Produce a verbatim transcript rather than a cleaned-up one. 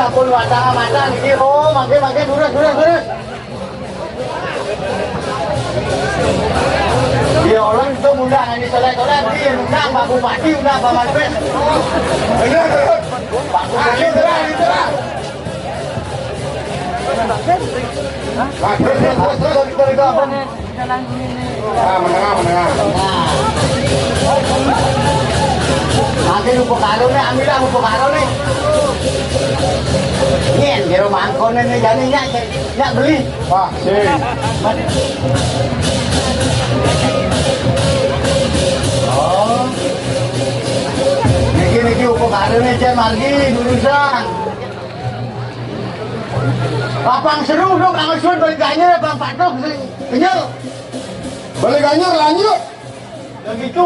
Pun watang mata niki, oh, mangke, mangke, durus, durus, durus. Ya Allah, itu mudah, nanti soleh-soleh, nanti undang Pak Bupati, undang Pak Manpes. Bener, bener. Pak Bupati, terang, terang. Nah, terus, terus, terus, terus, terus, terus. Ah, menengah, menengah. Nah. Ambil upakara nih, ambil lah upakara nih. Nyen, jero mangkone nih, jani nyak, nyak beli. Wah, sih. Oh. Niki, niki upakara nih, Jan Margi, jurusan. Lapang seru dong, Kang Sun, balik ganyar, Bang Patok, sing kenyal. Balik ganyar, lanjut. Begitu.